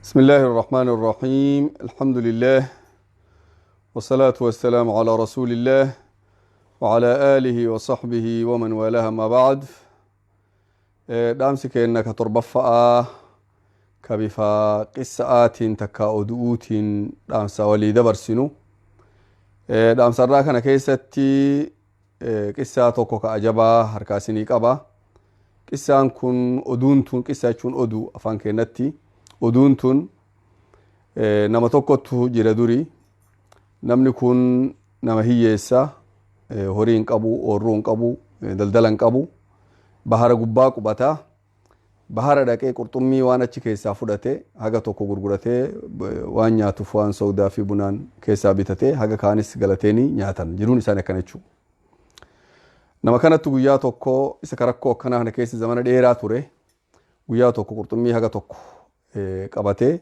بسم الله الرحمن الرحيم، الحمد لله والصلاة والسلام على رسول الله وعلى آله وصحبه ومن والاه، ما بعد. Dhaamsi keenna ka torbaffa'aa ka bifa qissa'aatiin takka odu'uutiin dhaamsa walii dabarsinu. Dhaamsarraa kana keessatti qissaa tokko ka ajabaa harkaa isinii qaba. Qissaan kun, oduun tun, qissa jechuun oduu afaan keenyatti, oduun tun nama tokkotu jira duri. Namni kun nama hiyyeessa, horii hin qabu, oorruu hin qabu, daldala hin qabu, bahara gubbaa qubata. Bahara dhaqee qurxummii waan achi keessaa fudhate haga tokko gurguratee waan nyaatuuf waan soogdaa fi bunaan keessaa bitatee haga kaanis galateeni nyaatan. Jiruun isaanii akkana jechuudha. Nama kanatti guyyaa tokko isa rakkoo akkanaa kana keessa zamana dheeraa ture. Guyyaa tokko qurxummii haga tokko qabatee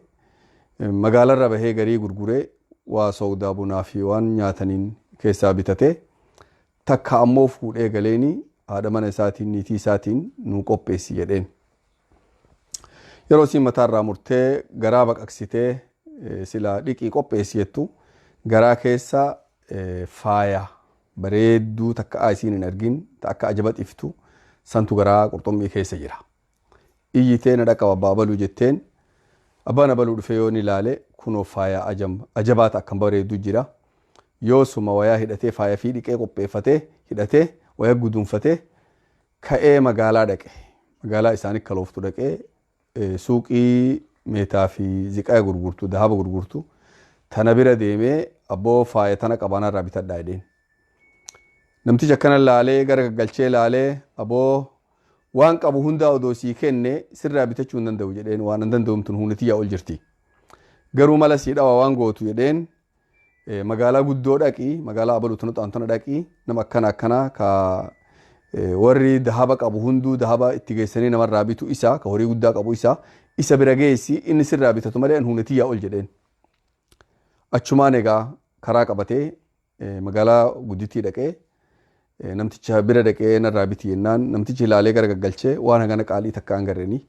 magaalarra bahee garii gurguree waa soogdaa bunaa fi waan nyaataniin keessaa bitatee takka ammoo fuudhee galeeni haadha mana isaatiin, niitii isaatiin nuu qopheessi jedheen. Yeroo isiin mataarraa murtee garaa baqaqsitee silaa dhiqii qopheessi jettu, garaa keessa faaya bareedduu takka isiin hin argin, akka ajaba xiftu santu garaa qurxummii keessa jira. Iyyitee na dhaqa abbaa baluu jetteen. Abbaan abaluu dhufee yoo inni ilaale, kunoo faaya ajabaata akkam bareeddu jira. Yoo suma wayaa hidhatee, faaya fi dhiqee qopheeffatee hidhatee, waya guduunfatee ka'ee magaalaa dhaqe. Magaalaa isaanii kalooftu dhaqee suuqii meetaa fi ziqaa gurgurtu, dahaba gurgurtu tana bira deemee, abboo faaya tana qabaanarraa bitadhaa jedheen. Namtichi akkana laalee, gara gaggalchee laalee, aboo waan qabu hundaa odoo sii kenne sirraa bitachuu hin danda'u jedheen, waan hin danda'umtun humni tiyyaa ol jirti. Garuu mala sii dhawa waan gootu jedheen. Magaalaa guddoo dhaqii, magaalaa abaluu tana xaantana dhaqii, nama akkana akkana ka warri dahaba qabu hunduu dahaba itti geessanii namarraa bitu, isa ka horii guddaa qabu, isa bira geessi, inni sirraa bitatu malee humni tiyyaa ol jedheen. Achumaan egaa karaa qabatee magaalaa guddittii dhaqee namticha bira dhaqee narraa biti jennaan, namtichi ilaalee gara gaggalchee, waan hagana qaalii takka hangarreenii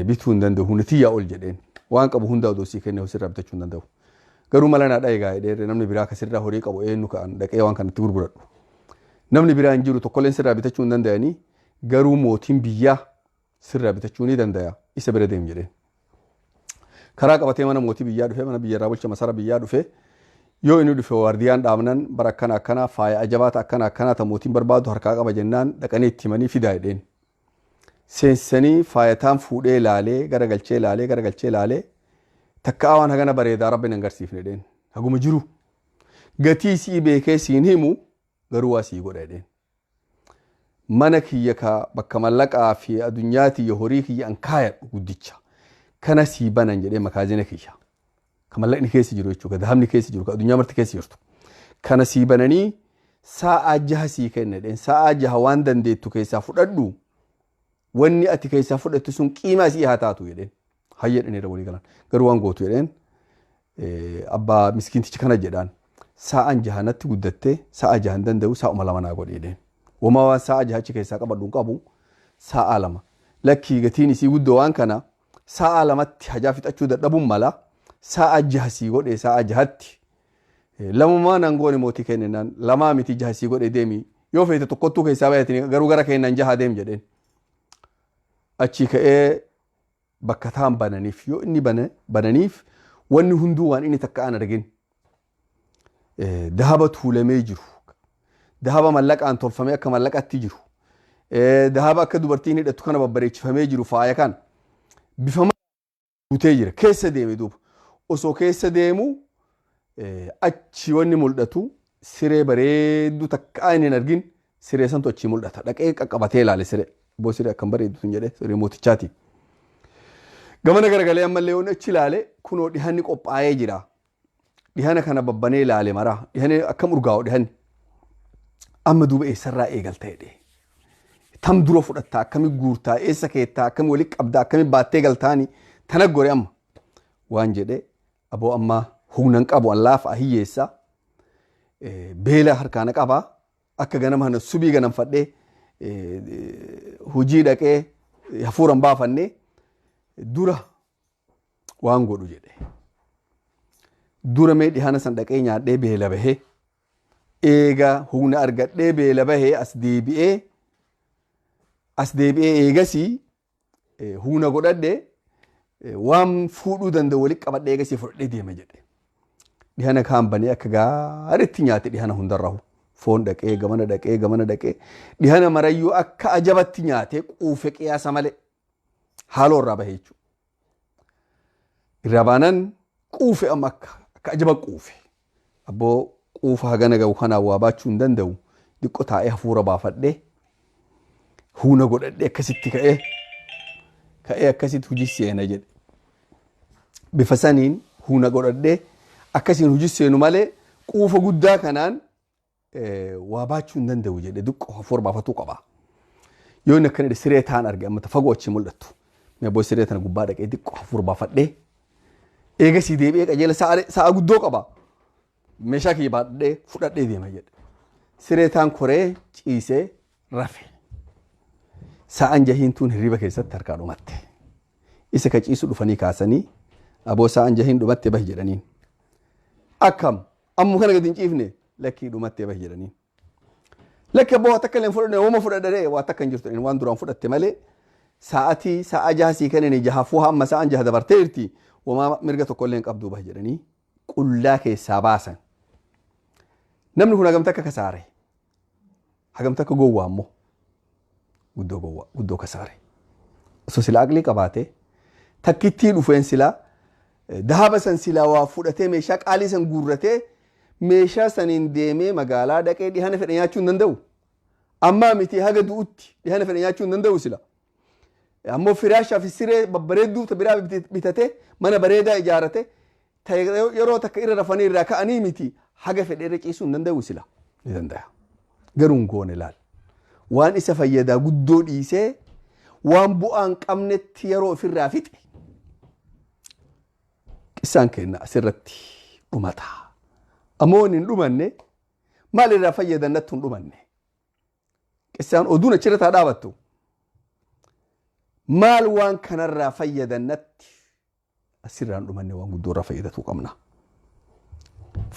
bituu hin danda'u, humni tiyyaa ol jedheen, waan qabu hundaa odoo sii kenne sirraa bitachuu hin danda'u. Garuu mala naa dhaye jedhee, namni biraa kasirraa horii qabu eenyu ka'an dhaqee waan kanatti gurguradhu? Namni biraa hin jiru, tokkolleen sirraa bitachuu hin danda'anii, garuu mootiin biyyaa sirraa bitachuu ni danda'a, isa bira deem jedheen. Karaa qabatee mana mootii biyyaa dhufee, mana biyyarraa bulcha masara biyyaa dhufee, yoo inni dhufe waardiyaan dhaabnan, bara akkana akkana faaya ajabaata akkana akkana ta mootiin barbaadu harkaa qaba jennaan, dhaqanii itti himanii fidaa jedheen. Seensanii faayataan fuudhee ilaalee, garagalchee ilaalee, garagalchee ilaalee, takka waan hagana bareedaa rabbi hin agarsiifne jedheen. Haguma jiru. Gatii sii beekee siin himu, garuu waa sii godha jedheen. Mana kiyya ka bakka mallaqaa fi addunyaa tiyya, horii kiyya an kaayadhu guddicha. Kana sii banan jedhee, makaazina kiyya. Ka mallaqni keessa jiru jechuudha. Ka dahabni keessa jiru, ka addunyaa marti keessa jirtu. Kana sii bananii sa'a 6 sii kenna jedheen. Sa'a 6 waan dandeettu keessaa fudhadhu. Wanni ati keessaa fudhattu sun qiimaa sii haa taatu jedheen. Hayya jedhanii irra walii galan. Garuu waan gootu jedheen abbaa miskiintichi kana jedhaan. Sa'aan 6 natti guddattee, sa'a 6 hin danda'u, sa'uma 2 naa godhi jedheen. Wamaa waan sa'a 6 achi keessaa qabadhu hin qabu, sa'a 2. Lakkii, gatiin isii guddoo, waan kana sa'a 2tti hajaa fixachuu dadhabuun mala, sa'a 6 sii godhe, sa'a 6tti. Lamumaa nan goone mootii kennaan, lamaa miti, 6 sii godhe, deemi, yoo feete tokkottuu keessaa bayatini, garuu gara kennan 6 deem jedheen. Achi ka'ee bakka taan bananiif, yoo inni bananiif wanni hunduu waan inni takka an argin, dahaba tuulamee jiru, dahaba mallaqaan tolfamee akka mallaqatti jiru, dahaba akka dubartiin hidhattu kana babbareechifamee jiru, faaya kana bifa guutee jira. Keessa deeme. Duuba osoo keessa deemu achi wanni mul'atu siree bareedduu takka inni hin argin, siree santu achi mul'ata. Dhaqee qaqqabatee ilaale siree. Boo, siree akkam bareeddu tun jedhe, siree mootichaati. Gamana garagalee ammallee yoon achi ilaale, kunoo dhihanni qophaa'ee jira. Dhihana kana babbanee ilaale maraa, dhihani akkam urgaa'u dhihanni. Amma duuba eessarraa eegalta jedhee. Tam dura fudhattaa, akkami guurtaa, eessa keettaa, akkami walitti qabdaa, akkami baattee galtaani tana gore amma. Waan jedhe, aboo amma humna hin qabu, an laafa hiyyeessa, beela harkaana qabaa, akka ganama kana subii ganamfadhee hojii dhaqee hafuuran baafannee dura Waan godhu jedhe. Dura mee dhihana san dhaqee nyaadhee beela bahee, eega humna argadhee beela bahee as deebi'ee, as deebi'ee eegasii humna godhadhee waan fuudhuu danda'u walitti qabadhee eegasii fudhadhee deema jedhe. Dhihana kaan banee akka gaariitti nyaate. Dhihana hundarrahu foon dhaqee, gamana dhaqee, gamana dhaqee, dhihana marayyuu akka ajabatti nyaatee quufe, qiyaasa malee haaloo irraa bahee jechuudha. Irraa baanaan quufe, amma akka ajaba quufe. Abboo, quufa hagana ga'u kanaan waa baachuu hin danda'u, diqqo taa'ee hafuura baafadhee humna godhadhee akkasitti ka'ee akkasitti hojii seena jedhe. Bifa saniin humna godhadhee akkasiin hojii seenu malee quufa guddaa kanaan waa baachuu hin danda'u jedhe, diqqo hafuura baafatuu qaba. Yoo inni akkana siree ta'an arge, amma fagoo achi mul'attu. Mee abboo, siree tana gubbaa dhaqee diqqo hafuura baafadhee eegasii deebi'ee qajeela, sa'a guddoo qaba. Meeshaa kiyya baadhee fudhadhee deema jedhe. Siree taan koree ciisee rafe. Sa'aan jahiin tun hirriba keessatti harkaa dhumatte. Isa ka ciisu dhufanii kaasanii, "Aboo, sa'aan jahiin dhumatte, bahi," jedhaniin. "Akkam, ammu kana gadi hin ciifne?" "Lakkii, dhumattee, bahi," jedhaniin. "Lakki abboo, waa takka illee hin fudhanne, hooma fudhadhee waa takka hin jirtu, waan duraan fudhatte malee sa'atii sa'a 6 sii kennani, jahafuu hamma sa'aan 6 dabartee jirti, homaa mirga tokko illee hin qabdu, bahi," jedhanii qullaa keessaa baasan. Namni kun hagamta akka kasaare, hagamta akka gowwaa ammoo, guddoo gowwaa, guddoo kasaare. Osoo sila aqlii qabaate, takkittii dhufeen silaa dahaba san silaa waa fudhatee, meeshaa qaalii san guurratee, meeshaa saniin deemee magaalaa dhaqee dhihana fedhe nyaachuu hin danda'u. Ammaa miti, haga du'utti dhihana fedhe nyaachuu hin danda'u sila. Ammoo firaashaa fi siree babbareedduu ta biraa bitatee, mana bareedaa ijaarate, yeroo takka irra rafanii irraa ka'anii miti, haga fedhe irra ciisuu hin danda'u sila. Ni danda'a. Garuu hin goone laal. Waan isa fayyadaa guddoo dhiisee waan bu'aa hin qabnetti yeroo ofirraa fixe. Qissaan kenna asirratti dhumata. Ammoo wanni hin dhumanne, maal irraa fayyadan natti hin dhumanne. Qissaan oduun achirra taa dhaabattu. Maal waan kanarraa fayyadan natti asirraa hin dhumanne, waan guddoo irraa fayyadatuu qabna.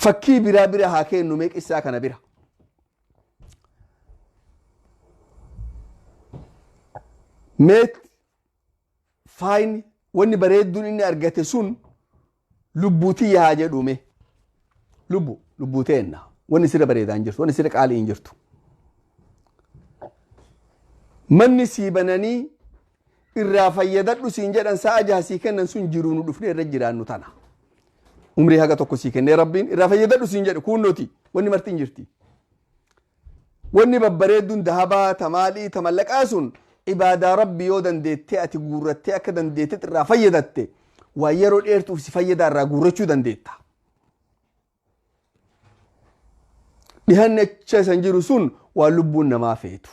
Fakkii biraa bira haa kennu mee qissaa kana bira. Mee faayini wanni bareedduun inni argate sun lubbuutii haa jedhume. Lubbuu teenna, wanni sirra bareedaa hin jirtu, wanni sirra qaalii hin jirtu. Manni sii bananii irraa fayyadadhu siin jedhan, sa'a 6 sii kennan sun, jiruu nu dhufnee irra jiraannu tana. Umrii haga tokko sii kennee Rabbiin irraa fayyadadhu siin jedhe, kuunnooti wanni marti hin jirti. Wanni babbareedduun dahabaa ta maalii ta mallaqaa sun, ibaadaa Rabbi yoo dandeettee ati guurrattee akka dandeettetti irraa fayyadatte, waa yeroo dheertuuf si fayyadaa irraa guurrachuu dandeetta. Dhihanni acha isan jiru sun waan lubbuun namaa feetu.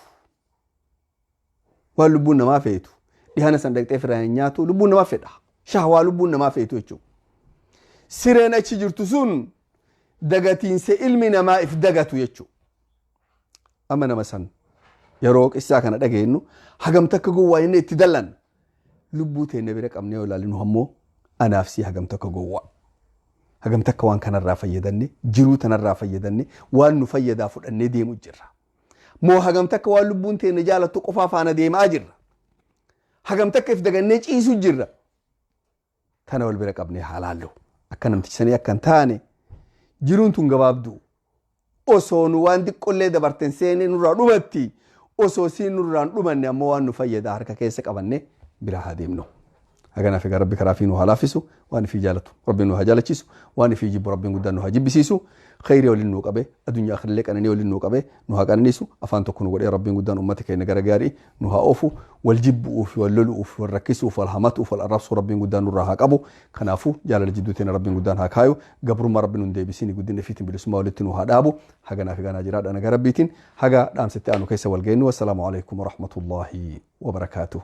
Waan lubbuun namaa feetu. Dhihana san dhaqxee firaa hin nyaatu, lubbuun namaa fedha. Shahwaa lubbuun namaa feetu jechuudha. Sireen achi jirtu sun dagatiinsa ilmi namaa if dagatu jechuudha. Amma nama san yeroo qissaa kana dhageenyu hagam takka gowwaa inni itti dallan, lubbuu teenya bira qabnee yoo ilaalinu ammoo anaaf si hagam takka gowwaa. Hagam takka waan kanarraa fayyadanne, jiruu tanarraa fayyadanne, waan nu fayyadaa fudhannee deemu jirra. Moo hagam takka waan lubbuun teenya jaalattu qofaa faana deemaa jirra. Hagam takka if dagannee ciisu jirra. Tana wal bira qabnee haa laallu. Akka namtichi sanii akka hin taane, jiruun tun gabaabduu. Osoo nu waan xiqqollee dabarten seenee nurraa dhumatti, osoo siin nurraa hin dhumanne ammoo waan nu fayyada harka keessa qabanne bira haa deemnu. Haganaaf egaa Rabbi karaa fi nu haa laaffisu, waan ifii jaalatu Rabbi nu haa jaalachiisu, waan ifii jibbu Rabbiin guddaan nu haa jibbisiisu, khayrii waliin nu qabe, addunyaa akhirillee qananii waliin nu qabe nu haa qananiisu, afaan tokko nu godhee Rabbiin guddaan ummata keenya gara gaarii nu haa oofu, wal jibbu'uuf, wal lolu'uuf, wal rakkisuuf, wal hamatuuf, wal arrabsuu Rabbiin guddaan nurraa haa qabu. Kanaafuu jaalala jidduu teenya Rabbiin guddaan haa kaayu, gabrummaa Rabbi nun deebisini, guddina ifiitiin bilisummaa walitti nu haa dhaabu. Haganaaf egaa naa jiraadha nagaa Rabbiitiin, haga dhaamsitti aanu keessa wal geenyu, wassalaamu alaikum warahmatullaahi wabarakaatuh.